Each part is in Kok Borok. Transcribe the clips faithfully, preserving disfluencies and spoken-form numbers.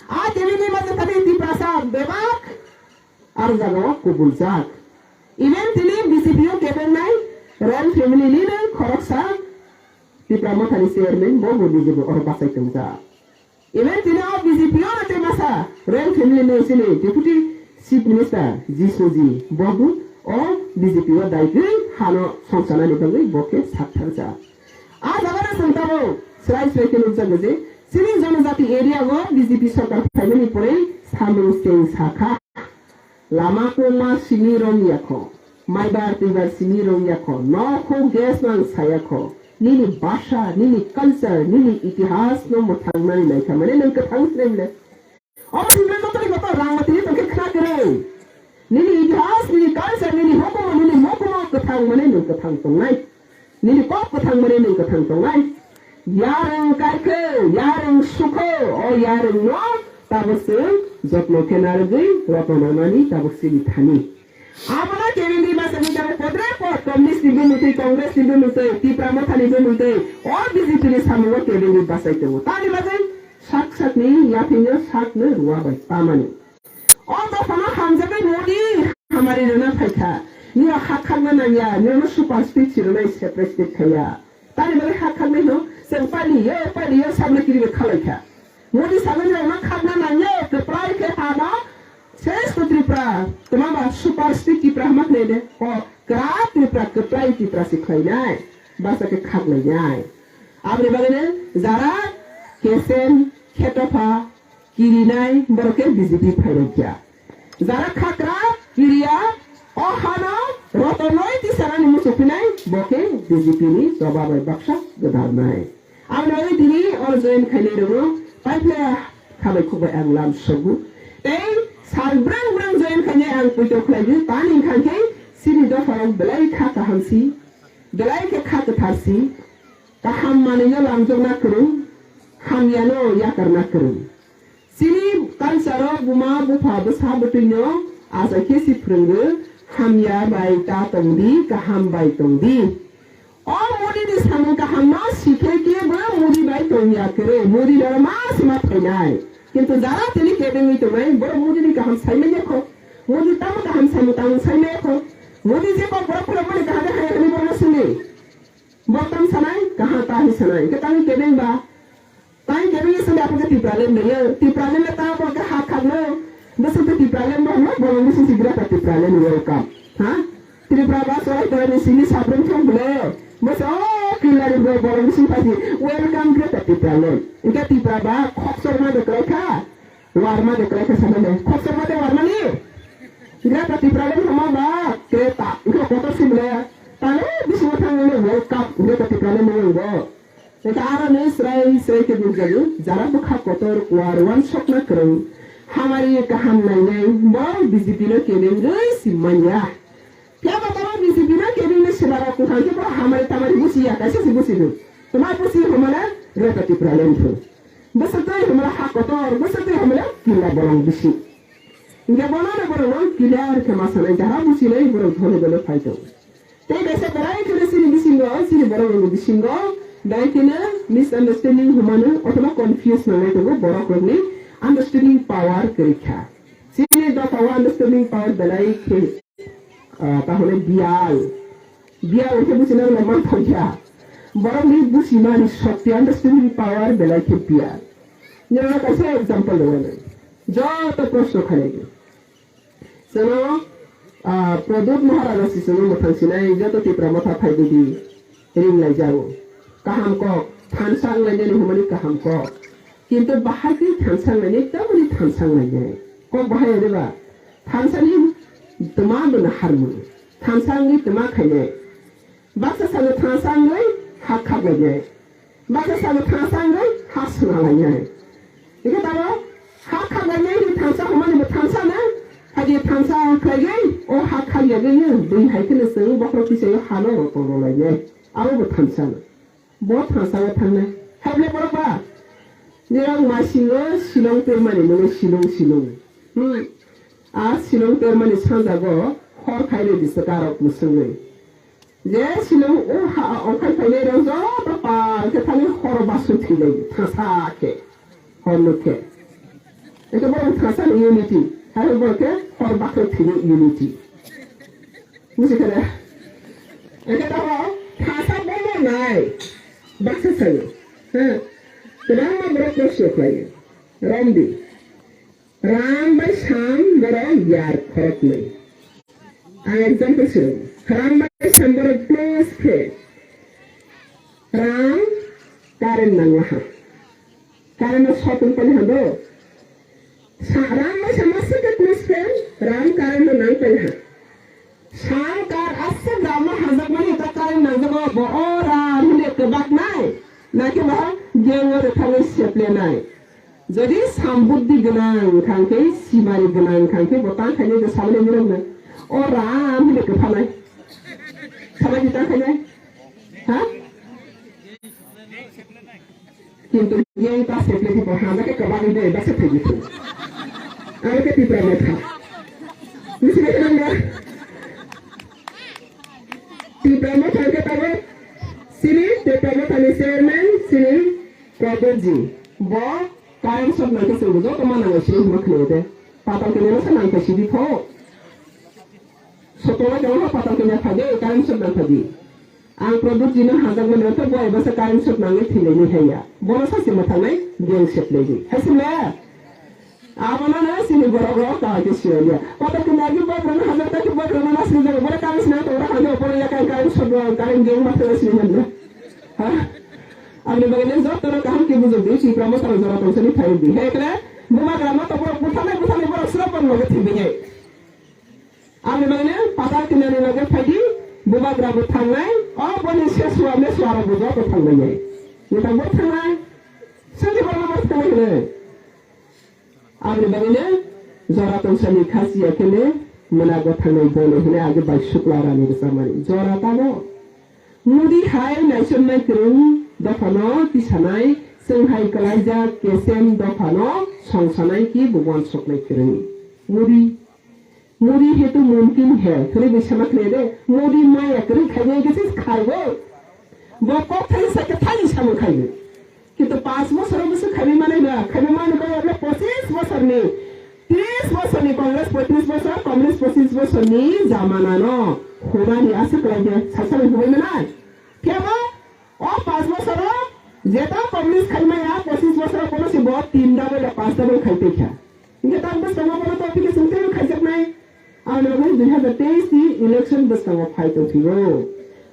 A tini ni masa tani Tiprasa bebak ar jaga o kubul jak. Even tini B J P o kebengnai Royal family ni nang khoroksa Tipra Mothani chairman bo bo B J P oro bachai tongjak. Even tini o B J P o na tei masa Royal family ni sini Deputy Chief Minister Jiswaji bo bo o B J P o daigwi hano songchanani bagwi bo khe sak tharjak. A jaga no chwng tabuk srai srai khe nukjago je chini jonojati area o B J P sorkar phaimani pore samung cheng sakha. Lama kwma simi rwng ya kho, maibar twibar simi rwng ya kho, nokhung gas nang saya kho, nini bhasha, nini culture, nini itihas no mwthang nai nai kha, mane nwng kwthang sile bile. Omo simi joto ni joto rang mati tong khe khna kwrwi. Nini itihas, nini culture, nini hukumu, nini mukumu kwthang mane nwng kwthang tongnai. Nini kok kwthang mani nwng kwthang tongnai. Yarwng kaikhe, yarwng sukho, o yarwng no tabuk chwng jotno khe narwgwi rotno nanani tabuk chini thani. Abono kebengwi bachani tabuk podre pod, Communist ni bumutwi, Congress ni bumutwi, Tipra Motha ni bumutwi, o B J P ni samungo kebengwi bachai tongo. Tamni bagwi sak sakni yaphingno sakno rwya bai tamani. O dophano hamjaknai Modi hamari rwna phaikha. Nino hak khakna nangya, nino super state si rwnai separate state khaiya. Tani bagwi hak khaknai no, chwng pali yo, pali yo, sabna kiri bai khalai kha. Modi sagwi nirok no khakna nangya, kwplai khe hama, sresh to Tripura, tuma ba super state Tripura hama khnai de. O, kwrak Tripura, kwplai Tripura si khlainai, basa khe khaklainai. Aboni bagwi no, jara, K S M, Khetopha, kirinai borok khe B J P phairokya. Jara khakra kiriya o hano rotonoi tisanani muchuk phinai bo khe B J P ni choba bai baksa gwdalnai. Ang nai tini oro join khainai rwno paiphlaya khabai khukbai ang lam sogo. Tei sal brang brang join khainai ang poito khlaiwi tani wngkha khe chini dopharok belai kha kaham si, belai khe kha kwthar si. Kaham manwino lamjokna kwrwng, hamyano yakarna kwrwng. Chini culture-o buma bupha bwsa bwtwino achai khe si phwrwngo, hamya bai ta tongdi, kaham bai tongdi. O Modi ni samung kaham no sikhe kebo Modi bai tongya kwrwi, Modi no ma sima phainai. Kintu jara tini kebengwi tongnai, borok Modi ni kaham saimanya kho. Modi tamo kaham saimung tamo saimanya kho. Modi je kok borok phwrwngmani kaham de hai hwnwi borok no sini. Bo tang sanai, kaha ta hi sanai. Ke tang kebeng ba. Tang kebeng sanai apa ke Tipraland de ye. Tipraland le ta apa ke hak hak no. Bese to Tipraland no no bolong bisi sigra ta Tipraland welcome. Ha? Tripura ba sorai to ni sini sabun thong bele. Bese o kilari bo bolong bisi pasi welcome ke ta Tipraland. Ke Tripura ba khok sor ma de krai kha. Warma de krai kha sanai. Khok sor ma de warma ni. Sigra ta Tipraland hama ba. Ke ta. Ko kotor simle. Tale bisi thang ni welcome. Ke ta Tipraland ni go. Eka aro ni srai srai khe nukjago, jara bwkha kotor kuar wansokna kwrwng, hamari kaham nainai, borok B J P no kebengwi si manya. Phiya bo tamo B J P no kebengwi si borok kwthang khe borok hamari tamari busi ya, kaisa si busi no. Tama busi hwnmale Greater Tipraland thung. Bwswk twi hwnmale ha kotor, bwswk twi hwnmale kila bolong bisi. Hinkhe bono no borok no clear khe ma sanai, jara busi nai borok dhole dhole phai tongo. Tei kaisa belai kheno chini bisingo, chini borok rokni bisingo, belai kheno misunderstanding hwnmano, othoba confuse nangnai tongo borok rokni understanding power kwrwi kha. Chini dopha o understanding power belai khe, ah, tahole biyal. Biyal khe buchina wngna man thangya. Borokni buchimani shokti understanding power belai khe biyal. Nini kaisa example rwmani. Joto proshno khainai. Chwngno, ah, Pradyut Maharaja si chwngno mwthang sinai joto Tipra Motha phai didi ring lai jago. Kaham kok, thansa wng lainani hwnmani kaham kok. Kintu bahai khe thansa wng lainai, tamoni thansa wng lainai. Kok bahai ya diba? Thansa ni twma bwna harmoni. Thansa wngwi twma khainai. Baksa salo thansa wngwi ha khak lainai. Baksa salo thansa wngwi ha swnalainai. Hingkhe tamo ha khak lainai hwnwi thansa hwnmani bo thansa na. Haji thansa khlaigwi o ha khak yagwi bwi hai kheno chwng bokhorok kisaio hano rotong rwlainai. Abo bo thansa na. Bo thansa o thangnai. Haible borok ba. Nirok masingo silong termani nungwi silong silong. Hmm. A silong termani sanjago hor khairwi bisakarok mwswngwi. Je silong o ha ongkhai phainai rok joto pal khe thani horo basui thwilaio, thangsa khe, hor nuk khe. Eke borok thasa ni unity. Hai borok ke hor bakhe thini unity. Buji khe? Eke tamo thasa bomo nai. Baksa sayo. Ha. Kwbangma borok proshno khlaio. Romdi. Ram bai Sam borok yar khoroknwi. Ang example siro. Ram bai Sam borok close friend. Ram current nangma ha. Current no short wng pani hando. Sa-, Ram bai Sam aswk khe close friend. Ram current no nang pani ha. Sam kar aswk Ram no hajak mani ta current nangjago bo o Ram hwnwi kwbak nai. Nakhe bo gengo rwthagwi seple nai. Jodi sam buddhi gwnang wngkha khe, simari gwnang wngkha khe, bo tang khainai khe samani nirok na. O Ram hwnwi kwphanai. Samani tang khainai. Ha? Kintu yang ta seple khe bo hama khe kwbangwi de baksa thaibi thu. Aro khe Tipra Motha. Busi khe nang na? Tipra Motha khe tabo sini, Tipra Motha ni chairman sini. Pradyotji, bo current short nangkhe chwngbo joto ma nango sini hwnma khwlaiyo de. Patal khe neno sa nangkhe sidi pho. Sotoma jang ha patal khe nangkha de, current short nangkha di. Ang Pradyotji no hajak mani wngkhe bo eba sa current short nangwi thwilaini haiya. Bono sa se mwthangnai, gang seplaidi. Hai simle? Abono no sini borok rok kaham khe siyaliya. Patal khe nangwi boyfriend no hajak ta khe boyfriend no nasri jago. Bono current short nang tongo, hangkhe bono ya current short, current gang ma thangwi sini hwnle. Ha? Aboni bagwi nang jotono kaham khe bujokdi, Tipra Motha rok jora tongsani phaiwi di. He kle, bubagra no to borok butharnai, butharnai borok srapor loge thwibai hai. Aboni bagwi nang patal kinani loge phaidi, bubagra bo thangnai, o boni sesua mesua rok bo joto thangnai hai. Neta bo thangnai, sani borok bo thangnai hwnwi. Aboni bagwino jora tongsani khasiya kheno mwnago thangnai bolo hwnwi age bai sukla rani rwchapmani. Jora tamo? Modi hai naisomnai kwrwng dophano tisanai, chwng hai kwlaijak kesem dophano songsanai ki bo uansuknai kwrwng. Modi, Modi he to mumkin hai hwnwi bai sama khlai de. Modi maya kwrwi khainai khe se khaibo. Bo kok thani sa khe thani samung khaibo. Kintu panch bosor bwswk khaimani manwi ba, khaimani manwi ba, abo pochis bosorni, tris bosorni Congress, poitris bosor, Congress pochis bosorni jamanano hwnani aswk kwlai khe sal sal hubai manai. Phiya ba o panch bosoro jeta Congress khaimaya, pochis bosoro kono se bo tin double ba panch double khai tei kha. Hingke tak bwskango bono topic se tei khaijaknai. Ang nangwi dui hazar teis ni election bwskango phai tongphio.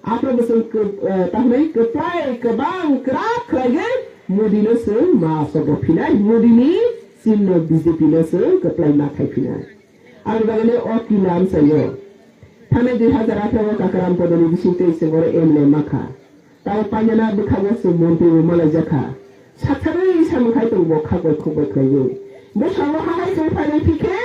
Aphro bwswng kw-, eh, tahwnwi kwplai kwbang kwrak khlaigwi Modi no chwng ma sobo phinai, Modi ni chinno B J P no chwng kwplai ma khai phinai. Aboni bagwi no o kila amchaio. Thanai dui hazar atharo o Kakaram Podoni bising tei chwng oro M L A ma kha. Tamo painani bwkhago chwng montri bo malaijakha. Sakharwi samung khai tongo bo khakbai khukbai khlaiwi. Bwskango hahai chwng phailai phikhe,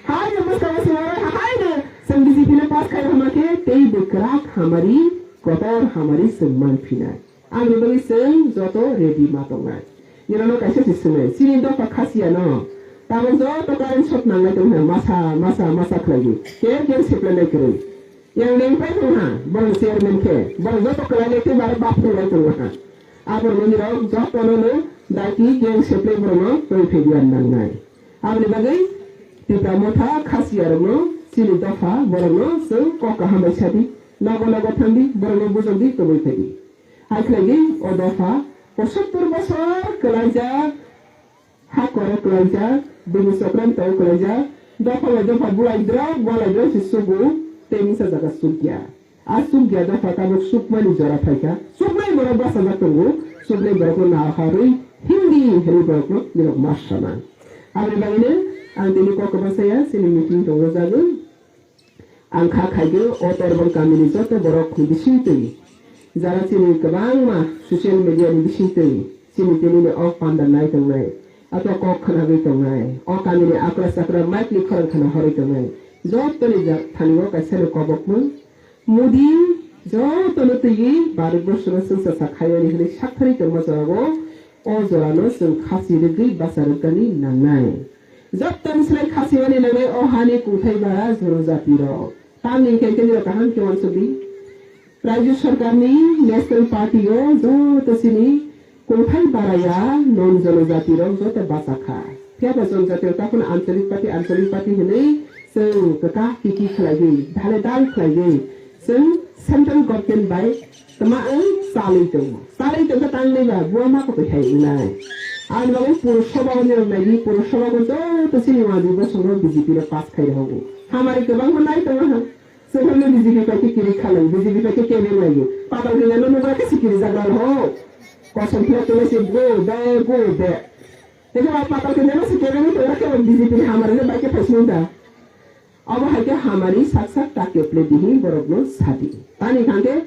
haino bwskango chwng oro hahaino chwng B J P no pass khai rwma khe tei bwkrak hamari, kotor hamari chwng manphinai. Aboni bagwi chwng joto ready ma tongnai. Nirano kaisa se swngnai, chini dopha khasiyano tamo joto current short nanglai tongkha masa, masa, masa khlaiwi. Ker ker seplanai kwrwi. Yang lengpai tongha, borok chairman khe, borok joto kwlailai tei borok bap phunglai tongha. Aborok nini rok jotono no daiti gang seplai borokno twi phaidiya nangnai. Aboni bagwi Tipra Motha khasiya rokno chini dopha borokno chwng kok kaham bai sadi, nogo nogo thangdi, borokno bujokdi, tobwi phaidi. Hai khlaidi o dopha posottor bosor kwlaijak, ha koro kwlaijak, bini chokram tao kwlaijak, dopha bai dopha bulai drop, bulai drop se sugu, tei misa jaga sukya. A sukya dopha tabuk sukmani jora phaikha, suknai borok bachajak tongo, suknai borokno naharwi Hindi hinwi borokno nirok ma sana. Aboni bagwino ang tini kok kwbasa ya, chini meeting tongo jagwi. Ang kha khaigwi o Torbang kamini joto borok ni bisingtwi, jara chini kwbangma social media ni bisingtwi chini tini ni o panda nai tongnai, abo kok khwnagwi tongnai, o kamini akra chakra mic ni khorang khna horwi tongnai, joto ni ja-, thani o kaisa ni kobokmung Modi joto no twiwi Bharat borsho no chwngsa sa khaiyani hwnwi sakthari tongma jora o, o jora no chwng khasi rwgwi bacha rwkani nangnai. Jottoni slai khasiwani nangnai o hani kungthai bara jonojati rok. Tamni hwnkhe khe nirok kaham khe uansukdi. Rajya Sarkarni National Party o joto chini kungthai baraya non jonojati rok joto bachakha. Phiya ba jonjatiyota phano ancholik party, ancholik party hinwi chwng kwta kiki khlaiwi, dhale dal khlaiwi, chwng central government bai tma wng chalwi tongo. Chalwi tongkha tangnai ba, buwa ma kotoi hai wngnai. Ani bagwi Purushoba o nirok naidi, Purushoba o joto chini wadi bosongo B J P no pass khai rogo. Hamari kwbangma nai tongo ha. Chwng B J P bai khe kiri khalai, B J P bai khe kebeng lai. Patal hinwi no nukra khe sikiri jagra ho. Kosom phiya tongwi se go, be, go, be. Tei ba patal khe neno se kebengwi tongra khe B J P ni hamari no bai khe phaising da. Abo hai khe hamari sak sak ta keple dihi borok no sadi. Tani khan khe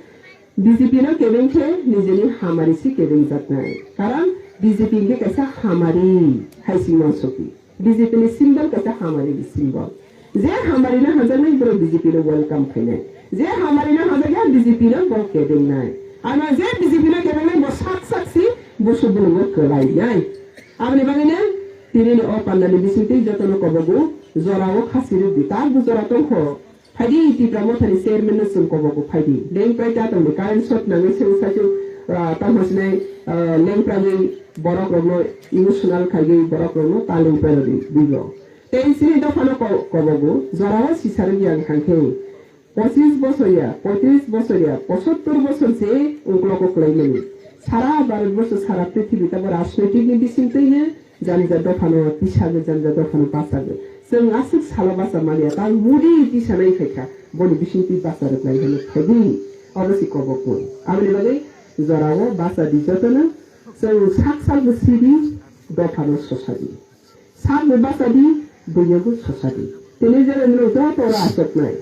B J P no kebeng khe nijeni hamari se kebeng jaknai. Karon B J P hinkhe kaisa hamari hai singmo soki. B J P ni symbol kaisa hamari ni symbol. Je hamari no hamjaknai borok B J P no welcome khainai. Je hamari no hamjakya B J P no bo kebengnai. Ano je B J P no kebengnai bo sak sak si busu bulungo kwlainai. Aboni bagwi no tini ni o panda ni bisingtwi joto no kobogo jora o khasi rwdi. Tabuk jora tongkho. Phaidi Tipra Mothani chairman no chwng kobogo phaidi. Lengprai ta tongdi current short nangwi chwng saichung, ah, tamo sinai, ah, lengpragwi borok rokno emotional khaiwi borok rokno ta lengprai rwdi bibo. Tei chini dophano ko-, kobogo jorao sisarwi yang thangkhe. Pochis bosor ya, pochis bosor ya, posottor bosor se ungklogo kwlaimani. Sara Bharat borso, sara prithibi tabo rajnoitik ni bisingtwi no jani ja dophano tisago, jani ja dophano bachago. Chwng aswk salo bacha manya, ta Modi tisanai phaikha, boni bisingtwi bacha rwknai hwnwi phaidi. Obo se kobokmung. Aboni bagwi jorao bacha di jotono, chwng sak salbo sidi, dophano sosadi. Sakbo bacha di, buinobo sosadi. Tini jora nwng joto oro achuknai.